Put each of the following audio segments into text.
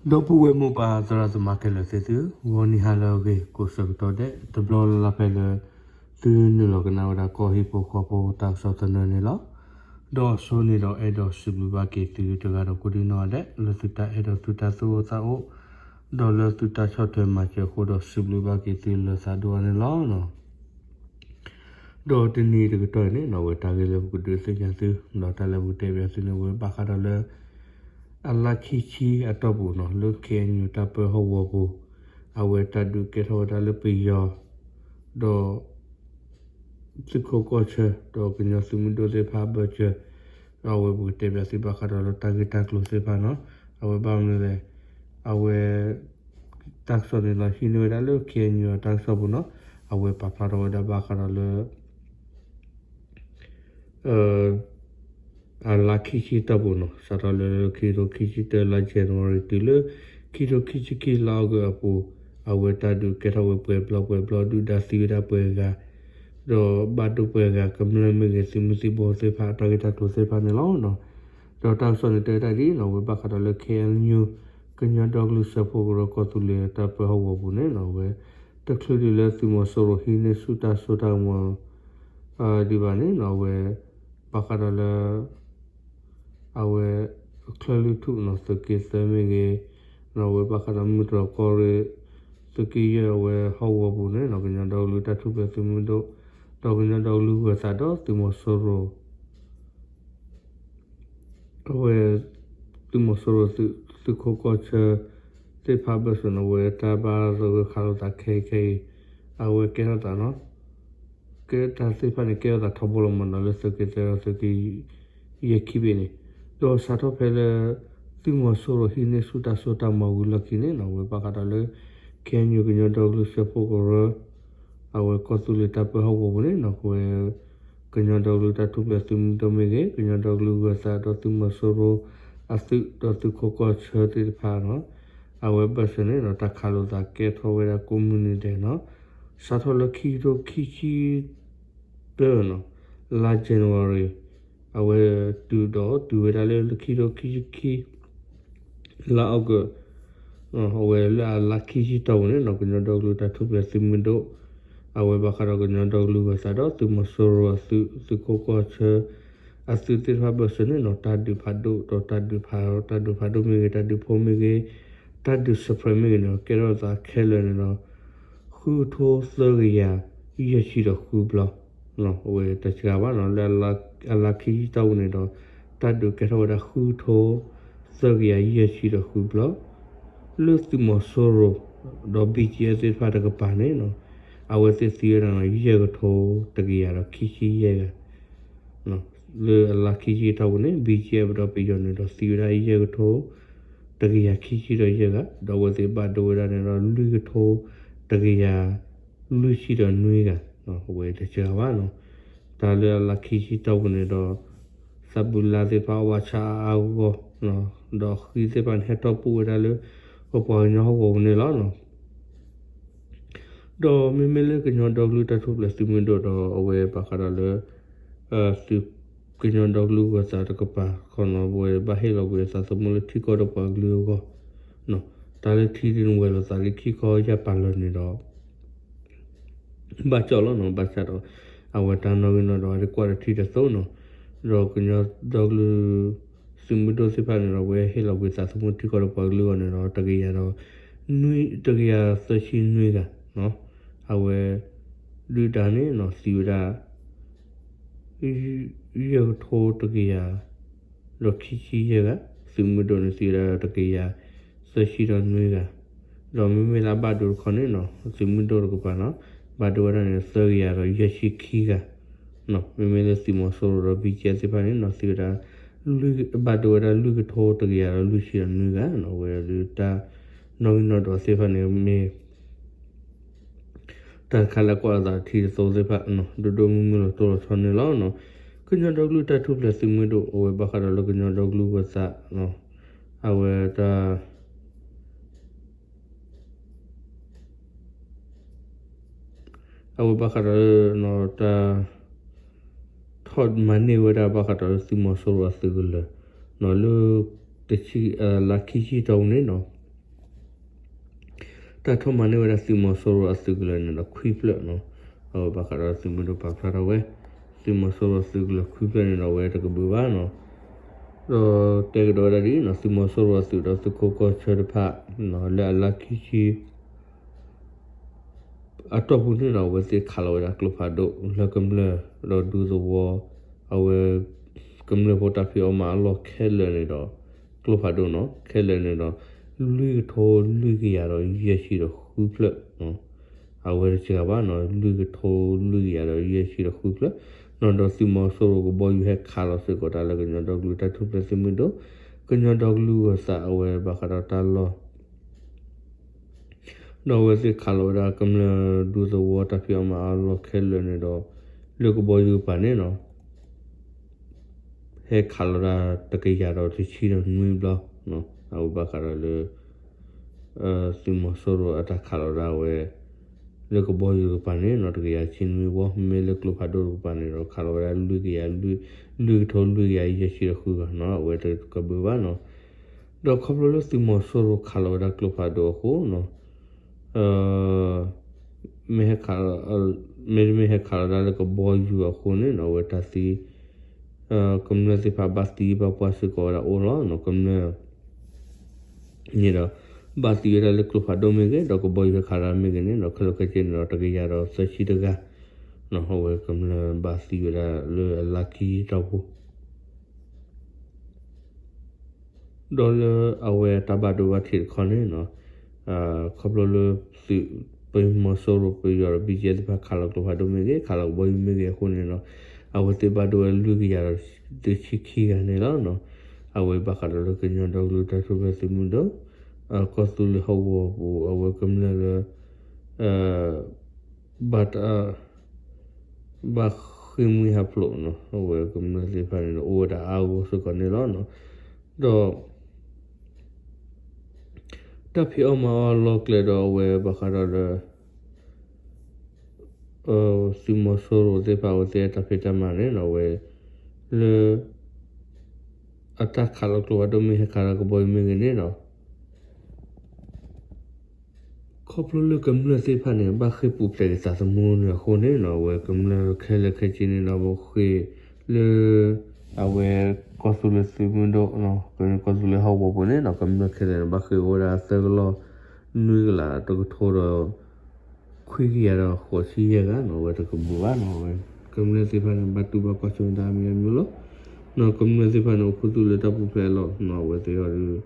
ဒီပုၢ်ဝဲၢ်မိၢ်ပၢ်သရၣ်သမါခဲလၢာ်သ့ၣ်သု, ဂီၤနံၤဟါလၢအဂ့ၤ ကိးဆၢကတီၢ်ဒဲး တဘျီလၢ်လၢ်ဖဲလၢ သုနုာ်လီၤကနၣ်ဝဲဒၣ်ကီၢ်ဟံၣ်ဖိဃီဖိတၢ်ကစီၣ်သနၢၣ်န့ၣ်လီၤ. ဒီးအဆိန့ၣ်ဒီးအဲၣ်ဒိးစံးဘျုးဘၣ်က့ၤသုတဂၤဒီးကိးဒံနီၢ်ဒဲး လၢသုတၢ်အဲၣ်ဒိးသုတၢ်သူၣ်အိၣ်သးအိၣ် ဒီးလၢသုတၢ်ဆီၣ်ထွဲမၤစၢၤအဃိဒီး စံးဘျုးဘၣ်က့ၤသုလၢသးဒိၣ်အါန့ၣ်လီၤ. ဒီးတနံၤတကတီၢ်အံၤန့ၣ်နီၣ် အဝဲတၢ်ဂ့ၢ်လၢပကဒုးသ့ၣ်ညါသု ဒီးတၢ်လၢပကတဲဘၣ်သုန့ၣ် အဝဲဘၣ်ဃးဒီးလၢ အလါခံဆံအတီၢ်ပူၤနီၣ် လၢ ခ့ၣ်အဲၣ်ယူၣ် တၢ်ပၢဟီၣ်ကဝီၤပူၤ အဝဲတၢ်ဒုးကဲထီၣ်ဝဲဒၣ်လၢပယီၤ ဒီး သုးခိးကီၢ်ဆၢ ဒီးကညီသုးမုၢ်ဒိၣ်သ့ၣ်တဖၣ်အဘၢၣ်စၢၤ ဒီးအဝဲပကတဲဘၣ်သုဘၣ်ဃးဒီးလၢတၢ်ဂ့ၢ်တၢ်ကျိၤသ့ၣ်တဖၣ်နီၣ် အဝဲဘၣ်မနုၤလဲၣ် အဝဲ တၢ်ကစီၣ်န့ၣ်လီၤဟံးန့ၢ်ဝဲဒၣ်လၢ ခ့ၣ်အဲၣ်ယူၣ် အတၢ်ကစီၣ်ပူၤနီၣ် အဝဲပာ်ဖျါထီၣ်ဝဲဒၣ်ဘၣ်ဃးဒီးလၢ အလါခံဆံတီၢ်ပူၤနီၣ် စးထီၣ်လၢခံကထိခံဆံတၢ လါ January တုၤလၢ ခံကထိခံဆံခံ လါ August အပူၤ အဝဲတၢ်ဒုးကဲထီၣ်ဝဲပှဲၤဘျီပှဲၤဘျီ ဒုၣ်ဒါသံဝဲဒၣ်ပှဲၤဂၤ ဒီးဘၣ်ဒိပှဲၤဂၤ ကမျၢၢ်မ့ၢ်ဂ့ၤ သုးမုၢ်သံၣ်ဘိသ့ၣ်တဖၣ်အတၢ်ဂ့ၢ်တၢ်ကျိၤသ့ၣ်တဖၣ်န့ၣ်လီၤ. ဒီးတၢ်ကစီၣ်န့ၣ်တဲဝဲဒၣ်ဒ်အံၤနီၣ် အဝဲဘၣ်ဃးဒီးလၢ ခ့ၣ်အဲၣ်ယူၣ် ကညီဒီကလုာ်စၢဖှိၣ်ကရၢကီၢ်သူလ့ၤတၢ်ပၢဟီၣ်ကဝီၤပူၤန့ၣ်နီၣ် အဝဲ တချုးဒံးလၢသုးမီၤစိရိၤဟံးန့ၢ်ဆူၣ်တၢ်စိတၢ်ကမီၤ ဒံးဘၣ်န့ၣ်နီၣ် အဝဲ ဘၣ်ဃးဒီးလၢ အဝဲ ချၢၣ်လွံၢ်ထူၣ်နီၣ် သုးက့သၢမ့ၢ်ဂ့ၤ နီၣ် အဝဲဘၣ်ဃးဒီးမုၢ်တြီၤကီၢ်ရ့ၣ် သုးက့ယဲၢ်အဝဲဟီၣ်ကဝီၤပူၤန့ၣ်နီၣ် ကညီဒီကလုာ်တၢ်ထူၣ်ဖျဲးသုးမုၢ်ဒိၣ် ဒီးကညီဒီကလုာ်ဂၢၤသးဒီးသုးမီၤစိရိၤ အဝဲ သုးမီၤစိရိၤ သုးခိးကီၢ်ဆၢ သ့ၣ်တဖၣ်ဘၢၣ်စၢၤန့ၣ် အဝဲတၢ်ဘၣ်သဂၢၢ်ခးလိာ်သးခဲအံၤခဲအံၤ အဝဲကဲထီၣ်သးနီၣ် ကဲတၢ်သ့ၣ်တဖၣ်န့ၣ် ကဲထီၣ်သးထီဘိလီၤမးနီၣ် လၢသုးက့သၢဒီးသုးက့ ယဲၢ်ခံဘ့ၣ်န့ၣ် ဒီးစးထီၣ်ဖဲလၢ သုးမီၤစိရိၤဟံးန့ၢ်ဆူၣ်တၢ်စိတၢ်ကမီၤဝံၤလီၢ်ခံန့ၣ်နီၣ် အဝဲဘၣ်ဃးဒီးလၢ ခ့ၣ်အဲၣ်ယူၣ် ကညီဒီကလုာ်စၢဖှိၣ်ကရၢ အဝဲကီၢ်သူလ့ၤတၢ်ပၢဟီၣ်ကဝီၤပူၤန့ၣ်နီၣ် အဝဲ ကညီဒီကလုာ်တၢ်ထူၣ်ဖျဲးသုးမုၢ်ဒိၣ်မ့ၢ်ဂ့ၤ ကညီဒီကလုာ်ဂၢၤသးဒီးသုးမီၤစိရိၤ အသုးဒီးသုးခိးကီၢ်ဆၢသ့ၣ်တဖၣ်နီၣ် အဝဲဘၢၣ်စၢၤန့ၣ်ဒီးတၢ်ခးလိာ်သးကဲထီၣ်ဝဲဒၣ်ကိးမုၢ်နံၤဒဲးနီၣ် စးထီၣ်လၢခံကထိခံဆံ တၢနီၣ် လါ January အဝဲတုၤဒီးတုၤဝဲဒၣ်လၢခံကထိခံဆံခံ လါ August အဝဲလၢအလါခံဆံတီၢ်ပူၤန့ၣ်နီၣ် ကညီဒီကလုာ်တၢ်ထူၣ်ဖျဲးသုးမုၢ်ဒိၣ် အဝဲဘၣ်ဃးဒီးကညီဒီကလုာ်ဂၢၤသးဒီးသုးမီၤစိရိၤအသုး သုးခိးကီၢ်ဆၢ အသုးသ့ၣ်တဖၣ်ဘၢၣ်စၢၤန့ၣ်နီၣ် တၢ်ဒုးဖးဒိၣ်ဒီးတၢ်ဒုးဖး တၢ်ဒုးဖးဒိၣ်မ့ၢ်ဂ့ၤ တၢ်ဒုးဖိမ့ၢ်ဂ့ၤ တၢ်ဒုးစဲးဖရဲးမ့ၢ်ဂ့ၤန့ၣ် ကဲထီၣ်သးခဲလၢာ်န့ၣ်ဒီး ဃုကထိသၢကယၤ ယဲၢ်ဆံဒီးဃုဘျီ အဝဲတစှၤဘၣ်နီၣ် လၢအလါခံဆံတီၢ်ပူၤန့ၣ်ဒီး တၢ်ဒုးကဲထီၣ်ဝဲဒၣ်ဃုကထိ သၢကယၤယဲၢ်ဆံဒီးဃုဘျီ လၢသုးမီၤစိရိၤ ဒီး ဘီကၠံအၣ် သ့ၣ်တဖၣ်တကပၤန့ၣ်နီၣ် အဝဲသ့ၣ်သံဝဲဒၣ်နီၣ် ယဲၢ်ကထိတကယၤဒီးခံဆံယဲၢ်ဂၤ လၢအလါခံဆံတီၢ်ပူၤန့ၣ် ဘီကၠံအၣ် ဒီးပယီၤန့ၣ်ဒီးသံဝဲဒၣ်ယဲၢ်ကထိ တကယၤခံဆံဒီးယဲၢ်ဂၤ ဒီးအဝဲသ့ၣ်ဘၣ်ဒိဝဲဒၣ်န့ၣ်ဒီး လွံၢ်ကထိ တကယၤ လွံၢ်ဆံဒီးနွံဂၤ အဝဲတစှၤဘၣ်နီၣ် တၢ်လၢအလါခံဆံတီၢ်ပူၤန့ၣ်ဒီး သးဘုလါသ့ၣ်တဖၣ်အီၣ်ဘၣ်ဆၣ်အါအါဂီၢ်ဂီၢ် ဒီးဃံသ့ၣ်တဖၣ်န့ၣ် ဟဲထီၣ်ပူၣ်ဝဲဒၣ်လၢ ပပှၤကညီဟီၣ်ကဝီၤပူၤန့ၣ်လီၤ. ဒီးမ့မ့ၢ်လၢကညီဒီကလုာ်တၢ်ထူၣ်ဖျဲးသုးမုၢ်ဒိၣ်ဒီး အဝဲဘၣ်ဃးဒီးလၢ သုး ကညီဒီကလုာ်ဂၢၤသးတကပၤခီနီၤ အဝဲဘၣ်ဟ့ၣ်လီၤကွံာ်အသးသမူလၢထံကီၢ်ဒီးပှၤကလုာ်အဂီၢ် တၢ်လၢထံဒ်န့ၣ်ဝဲၤလိာ်သးလၢခံခီယၢ်ပာ်လီၤန့ၣ်ဒီး ဘၣ်ကၠီၣ်လီၤနီၤ ဘၣ်ဆၣ်ဒီး အဝဲတၢ်နီၣ်ဂံၢ်နီၣ်ဒွးဝဲဒၣ်ကွၢ်ဒီးထံတသိးနီၤ ဒီးကညီဒီကလုာ် သုးမုၢ်ဒိၣ်သ့ၣ်တဖၣ်န့ၣ်ဒီး အဝဲဟ့ၣ်လီၤကွံာ်သးသမူထံကီၢ်ဒီးပှၤကလုာ်အဂီၢ်န့ၣ်ဒီး တကယၤဒီး နွံ တကယၤသၢဆံနွံဂၤ အဝဲ ဒုၣ်ဒါန့ၣ်နီၤ သံဝဲဒၣ် ယဲၢ်ကထိတကယၤ ဒီးခံဆံယဲၢ်ဂၤ, သုးမုၢ်ဒိၣ်န့ၣ်သံဝဲဒၣ်ဒီးတကယၤသၢဆံဒီးနွံဂၤ, ဒီးမ့မ့ၢ်လၢအဘၣ်ဒိတခီန့ၣ်နီၤ သုးမုၢ်ဒိၣ်တကပၤနီၤ ဘၣ်ဒိဝဲဒၣ်န့ၣ်သၢကယၤဒီးယဲၢ်ဆံခံဂၤ, မ့မ့ၢ်လၢသုးမီၤစိရိၤဒီး ဘံၣ်ကၠဲၣ်သ့ၣ်တဖၣ်န့ၣ်နီၤ သံဝဲဒၣ် ဘၣ်ဒိဝဲဒၣ်လွံၢ်ကထိတကယၤဒီးလွံၢ်ဆံဒီးနွံဂၤနီၤ အဝဲဒၣ်တၢ်နီၣ်ဂံၢ်နီၣ်ဒွးသ့ၣ်တဖၣ်န့ၣ်မ့ၢ် တၢ်တခါလၢကွၢ်အသးထံတသိးသ့ၣ်တဖၣ် ဒိၣ်ဒိၣ်မုၢ်မုၢ်လီၤတိၢ်လီၤဆီန့ၣ်လီၤ. ကညီဒီကလုာ်တၢ်ထူၣ်ဖျဲးသုးမုၢ်ဒိၣ် အဝဲဘၣ်ဃးဒီးလၢကညီဒီကလုာ်ဂီၢ်သး အဝဲတၢ် အဝဲဘၣ်ဃးဒီးလၢ တၢ် ထီၣ်မၤန့ၢ်ဝဲဒၣ်ဘၣ်ဃးဒီးလၢသုးမီၤစိရိၤအသုးကလၢၤ လၢ တဆံ လါခံဆံတီၢ်ပူၤန့ၣ်နီၤ တၢ်ထီၣ်မၤန့ၢ်ဝဲဒၣ်သုးမီၤစိရိၤအသုးကလၢၤန့ၣ်ဒီးခွံဖျၢၣ်နီၤ, အဝဲဘၣ်ဃးဒီးသုးမုၢ်ဒိၣ်ပာ်ဖျါထီၣ်ဝဲ, သုးမီၤစိရိၤအသုးကလၢၤခွံဖျၢၣ်န့ၣ်ဒီးအဝဲတကဘုးဘၣ်နီၤ, ဒီးတဲကဒီးဝဲဒၣ်ဒ်အံၤနီၤ, သုးမီၤစိရိၤအသုးဒီးသုးခိးကီၢ်ဆၢတဖၣ် လၢအလါခံဆံ အတီၢ်ပူၤန့ၣ်ဒီး အဝဲသ့ၣ်ခးလီၤဝဲဒၣ်ကျိဖးဒိၣ် လၢကမျၢၢ်ဒီးဒူသဝီ, အဝဲ ကမျၢၢ်ဖိတၢ်ဖံးအီၣ်မၤအီၣ်အလီၢ်ခဲလၢာ်န့ၣ်ဒီး ကျိဖးဒိၣ်နီၤ ခဲလၢာ်န့ၣ်ဒီး လွံၢ်ကထိလွံၢ်ကယၤဒီးယဲၢ်ဆံဒီးဃုဖျၢၣ်, အဝဲတစှၤဘၣ်နီၤ လွံၢ်ကထိလွံၢ်ကယၤဒီးယဲၢ်ဆံဒီးဃုဖျၢၣ်, ဒီးသုးမီၤစိရိၤကဘီယူၤဟဲခးလီၤစ့ၢ်ကီးတၢ်လၢကညီဒီကလုာ်တၢ်ထူၣ်ဖျဲးသုးမုၢ်ဒိၣ်, ကညီဒီကလုာ်အသးအဝဲဘၣ်ဃးဒီးတၢ်လီၢ် ဒီးအဝဲသ့ၣ်ခးလီၤဝဲဒၣ်ကမျၢၢ်ဒူသဝီတၢ်ဖံးအီၣ်မၤအီၣ်အလီၢ်ခဲလၢာ်န့ၣ်ဒီး လၢကဘီယူၤကပၤန့ၣ်နီၤ ဟဲခးလီၤဒၣ်တကယၤဒီးတဆံဒီးနွံဘျီ, အဝဲဘၣ်ဃးဒီးလၢ သုးမီၤစိရိၤအတၢ်ခးလီၤဒၣ်ဝဲ လၢကဘီယူၤတကပၤန့ၣ်နီၤ တကယၤဆံနွံဝီ, မ့ၢ်လၢကျိဖးဒိၣ်တကပၤန့ၣ်ဒီး ခးလီၤဝဲဒၣ်လွံၢ်ကယၤ, လွံၢ်ကထိလွံၢ်ကယၤယဲၢ်ဆံဒီးဃုဂၤနီၤ အဝဲတကဘုးဘၣ်နီၤ, ဒီးခီဖျိလၢသုးမီၤစိရိၤခးလီၤဝဲဒၣ်ကျိဖးဒိၣ်အဃိနီၤ မ့ၢ်ဟဲခး, မ့တမ့ၢ်ဟဲခးလီၤဒၣ်လၢကဘီယူၤအဃိန့ၣ်နီၤ အဝဲတၢ်သံ, ကမျၢၢ်သ့ၣ်တဖၣ်ဘၣ်သံဘၣ်ပှၢ်စ့ၢ်ကီးဝဲဒၣ်အိၣ်လီၤနီၤ ကမျၢၢ် န့ၣ်ဒီး ဘၣ်သံဝဲဒၣ်လၢကျိဖးဒိၣ်မ့ၢ်ဂ့ၤ ဒီးကဘီယူၤဟဲခးတၢ်မ့ၢ်ဂ့ၤန့ၣ်ဒီး ခဲလၢာ်ခဲဆ့န့ၣ်ဒီး တကယၤဒီးသၢဆံတဂၤ, အဝဲကမျၢၢ်ဘၣ်သံဝဲဒၣ်လၢအလါခံတီၢ်ပူၤ ဒီးလၢအဝဲတၢ်ဘၣ်ဒိဘၣ်ထံးတခီန့ၣ်နီၤ, ခီဖျိလၢသုး, ပမီၤစိရိၤပယီၤဒီး ဘံၣ်ကဲသ့ၣ်တဖၣ်ခးလီၤကျိဖးဒိၣ်မ့ၢ်ဂ့ၤ ခးလီၤကဘီယူၤမ့ၢ်ဂ့ၤအဃိန့ၣ်နီၤ, အဝဲသ့ၣ်ဘၣ်ဒိဝဲလွံၢ်ကယၤဒီးတဆံခံဂၤန့ၣ်လီၤနီၤ, အဝဲဘၣ်ဃးဒီးလၢကညီဒီကလုာ်တၢ်ထူၣ်ဖျဲးသုးမုၢ်ဒိၣ်, ကီၢ်သူလ့ၤဟီၣ်ကဝီၤပူၤ အဝဲကမျၢၢ်လၢ ဘၣ်တၢ် ဘၣ်ဃ့ၢ်မှံဟးဖျိးနီၤ အဝဲကမျၢၢ်သ့ၣ်တဖၣ်န့ၣ်ဒီး အိၣ်ဝဲဒၣ်အါဂီၢ်စ့ၢ်ကီးန့ၣ်လီၤနီၤ, ဒီး တၢ်ဖံးအီၣ်မၤအီၣ်လီၢ်ကျဲဒီးအဝဲဘၣ်ဃးဒီးလၢ သုးမီၤစိရိၤသ့ၣ်တဖၣ်အဝဲသ့ၣ်အတၢ်ဖံးတၢ်မၤန့ၣ်ဒီး အဝဲ လၢ အတၢ်ခးလီၤကျိဖးဒိၣ်မ့ၢ်ဟဲခးလီၤကဘီယူၤမ့ၢ်ဂ့ၤန့ၣ်ဒီး ခီဖျိလၢကမျၢၢ်သ့ၣ်တဖၣ်န့ၣ် ဘၣ်ဃ့ၢ်ပူၤဖျဲးက့ၤသးသမူန့ၣ်အဃိန့ၣ်နီၤ အဝဲကမျၢၢ်ခဲလၢာ်ခဲဆ့န့ၣ်ဒီး ဘၣ်ဃ့ၢ်လၢ အဝဲ ကီၢ်သူလ့ၤသုးမုၢ်ဒိၣ် ကီၢ်သူလ့ၤဟီၣ်ကဝီၤပူၤန့ၣ်နီၤ ကမျၢၢ်ခဲလၢာ်န့ၣ် ဘၣ်ဃ့ၢ်ဝဲဒၣ်သၢကလီၢ် နွံကလးတကထိဒီး ခွံကယၤဒီးဃိးဆံယဲၢ်ဂၤနီၤ အဝဲတကဘုးဘၣ်နီၤ အဝဲ ကမျၢၢ်သ့ၣ်တဖၣ်န့ၣ် ဘၣ်တူၢ်ဘၣ်ခီၣ်ဆၢတၢ်မံၤမံၤလီၤ. နီၤ ကမျၢၢ်သ့ၣ်တဖၣ်န့ၣ် အိၣ်ခူသူၣ်လၢတၢ်ပူၤဖျဲးအလီၢ်နီၤ အဝဲသ့ၣ်အီၤဒီး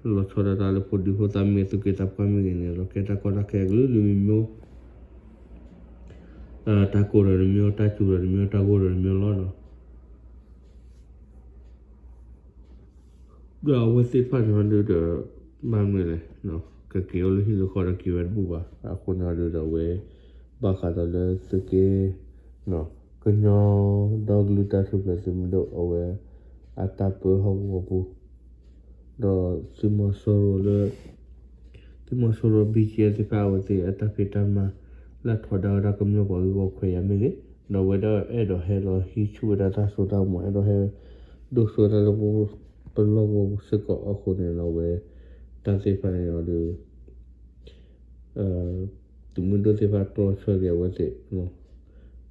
လီၤဆီဒၣ်တၢ်လၢဖိဒံဖိသၣ်မ့ၢ်ဂ့ၤ သူၣ်က့သးပှၢ်မ့ၢ်ဂ့ၤန့ၣ် လီၤကဲတၢ်ကီတၢ်ခဲကလုာ်လုာ်မံၤမံၤ တၢ်ကိၢ်ဒီးတမံၤ တၢ်စူၤဒီးတမံၤ တၢ်ဂိၢ်ဒီးတမံၤလီၤနီၤ. ဒီးအဝဲသ့ၣ်တဖၣ်န့ၣ်ဟီဒုဒီး ဘၣ်မနုၤလဲၣ် ကက့ၤအိၣ်လၢဟံၣ်လၢဃီဒီးက့ၤဝဲတဘူၣ်ဘၣ်. အဃိန့ၣ်ဟီဒုဒီးအဝဲ ဘၣ်ဃးဒီးလၢသုးက့ ကညီဒီကလုာ်တၢ်ထူၣ်ဖျဲးသုးမုၢ်ဒိၣ်အဝဲ အတၢ်ပၢဟီၣ်ကဝီၤပူၤ ဒီးသုးမီၤစိရိၤလၢ သုးမီၤစိရိၤ ဘံၣ်ကဲသ့ၣ်တဖၣ်အဝဲသ့ၣ်အတၢ်ဖံးတၢ်မၤ လၢအထီဒါဝဲဒၣ်ကမျၢၢ်ပှၤဂ့ၢ်ဝီခွဲးယာ်မ့ၢ်ဂ့ၤ ဒီးအဝဲဒၣ်အဲၣ်ဒိးဟဲလီၤဟံးဆူၣ်ဝဲဒၣ်တၢ်စိတၢ်ကမီၤ အဲၣ်ဒိးဟဲဒိၣ်စိဝဲဒၣ်လၢပလီၢ်ကဝီၤပူၤစ့ၢ်ကီးအဃိန့ၣ်ဒီးအဝဲ တၢ်သ့ၣ်တဖၣ်န့ၣ်ဒီး သုးမုၢ်ဒိၣ်သ့ၣ်တဖၣ်ကျီဆၢက့ၤအဝဲသ့ၣ်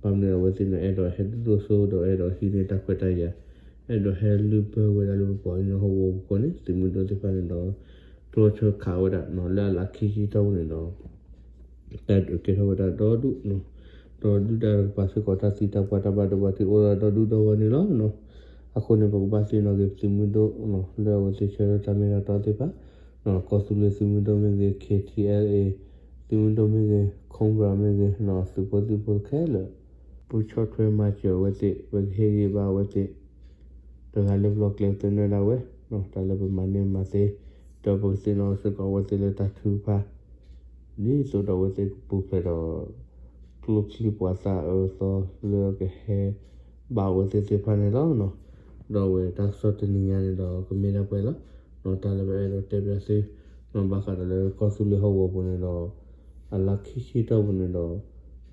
ဘၣ်မနုၤအဝဲသ့ၣ်န့ၣ် အဲၣ်ဒိးဟဲဒိၣ်စိဒီးအဲၣ်ဒိးဟံးန့ၢ်တၢ်ခွဲးတၢ်ယာ် အဲၣ်ဒိးဟဲလုၢ်ဘၢဝဲဒၣ်လၢပပှၤကညီဟီၣ်ကဝီၤပူၤအဃိန့ၣ် သုးမုၢ်ဒိၣ်သ့ၣ်တဖၣ်န့ၣ်ဒီး ကျီဆၢခးဝဲဒၣ် လၢအလါခံဆံတီၢ်ပူၤန့ၣ်ဒီး တၢ်ဒုးကဲထီၣ်ဝဲဒၣ်ဒီဒူၣ် ဒီဒူၣ်တၢ်တကပၤစ့ၢ်ကီး တၢ်သံတၢ်ပှၢ်တၢ်ဘၣ်ဒိဘၣ်ထံးအိၣ်ဒီဒူၣ်ဒီဂီၢ်န့ၣ်လီၤ. အဃိန့ၣ် ပကဘၣ်သ့ၣ်နီၣ်က့ၤပသုးမုၢ်ဒိၣ် လၢအဝဲသ့ၣ်ဆၢထၢၣ်တၢ်မ့ၢ်တၢ်တီသ့ၣ်တဖၣ် ကီၢ်သူလ့ၤသုးမုၢ်ဒိၣ်မ့ၢ်ဂ့ၤ ခ့ၣ်ထံၣ်အဲလ်အ့ၣ် သုးမုၢ်ဒိၣ်မ့ၢ်ဂ့ၤ Cobra မ့ၢ်ဂ့ၤ သုးဖိသုးဖိခဲလၢာ် ပဆီၣ်ထွဲမၤစၢၤအဝဲသ့ၣ် ပကဟ့ၣ်ဂံၢ်ဘါအဝဲသ့ၣ် တဂၤလၢပလီၢ်ကျဲသနၢၣ်ဒၣ်ဝဲ တၢ်လၢပမၤန့ၢ်မၤသ့ ဒီးပကသ့ၣ်နီၣ်စ့ၢ်ကီးအဝဲသ့ၣ်လၢတၢ်ထုကဖၣ် ဒ်သိးဒီးအဝဲသ့ၣ်ကပူၤဖျဲးဒီး ကျိချံမျိာ်သၣ်အၢသီလၢကဟဲဘၣ်အဝဲသ့ၣ်သ့ၣ်တဖၣ်န့ၣ်လီၤ. ဒီးအဝဲတၢ်ကစီၣ်တနံၤညါန့ၣ်ဒီး ကမ့ၢ်ဒၣ်ပှဲၤလီၤ. တၢ်လၢပအဲၣ်ဒိးတဲပၠးသု ဘၣ်ဃးဒီးလၢကီၢ်သူလ့ၤဟီၣ်ကဝီၤပူၤန့ၣ်ဒီး အလါခံဆံတီၢ်ပူၤန့ၣ်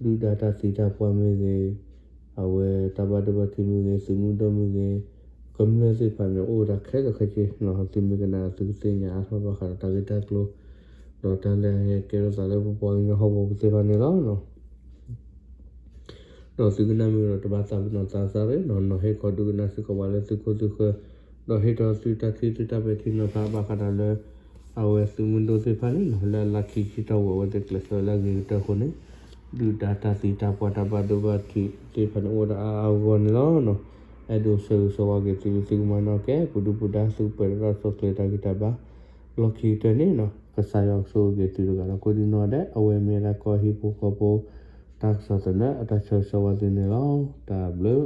ဒီး ဒုၣ်ဒါတၢ်သံတၢ်ပှၢ်မ့ၢ်ဂ့ၤ အဝဲတၢ်ဘၣ်ဒိဘၣ်ထံးမ့ၢ်ဂ့ၤ သုးမုၢ်ဒိၣ်မ့ၢ်ဂ့ၤ ကမျၢၢ်သ့ၣ်တဖၣ်န့ၣ် အိၣ်ဝဲဒၣ်ခဲလၢာ်ခဲဆ့ သုမ့ၢ်ကနၣ်ဒီးသုကသ့ၣ်ညါအါထီၣ်ဘၣ်ဃးဒီးတၢ်ဂ့ၢ်တၢ်ကျိၤ ဒီးတၢ်လၢအဟဲကဲထီၣ်သးလၢပပှၤကညီဟီၣ်ကဝီၤပူၤသ့ၣ်တဖၣ်န့ၣ်လီၤ. ဒီးသုကနၣ်မ့ၢ်ဒီးတဘၣ်သးပ့ၤနီၣ်သးစၢ်ရ့ၣ်နီၤ, နီၤဟ့ၣ်ကီးဒုးကနၣ်စ့ၢ်ကီးပှၤလၢသုခိၣ်သုဃၢၤ, ဒီးဟ့ၣ်ထီၣ်သုတၢ်ထံၣ်သုတၢ်ပဲာ်ထံနီၤဖးဘၣ်ဃးဒီးလၢ အဝဲသုးမုၢ်ဒိၣ်သ့ၣ်တဖၣ်န့ၣ်နီၤ လၢအလါခံဆံတၢ်ဝဲအဝဲသ့ၣ်ကျဲးစၢးလၢအဂ့ၤကတၢၢ်အဃိန့ၣ် ဒုၣ်ဒါတၢ်သံတၢ်ပှၢ်တၢ်ဘၣ်ဒိဘၣ်ထံးသ့ၣ်တဖၣ်န့ၣ် အိၣ်ဝဲဒၣ်အါအါဂီၢ်ဂီၢ်န့ၣ်လီၤ. အဲၣ်ဒိးဆၢဂ့ၤဆၢဝါက့ၤသု သုကမၤနီၣ်ကဲ ပူၤဒုၣ်ပူၤဒါ သုကပှဲၤဒီးတၢ်ဆီတလဲတၢ်ဂံၢ်တၢ်ဘါ လီၢ်ခံကတၢၢ်န့ၣ်နီၤ ကစၢ်ယွၤကဆိၣ်ဂ့ၤက့ၤသုတဂၤဒီးကိးဒံနီၢ်ဒဲး အဝဲမ့ၢ်ဝဲဒၣ်ကီၢ်ဟံၣ်ဖိဃီဖိ တၢ်ကစီၣ်သနၢၣ်အတၢ်ဆၢဂ့ၤဆၢဝါသုန့ၣ်လီၤ. တၢ်ဘျုး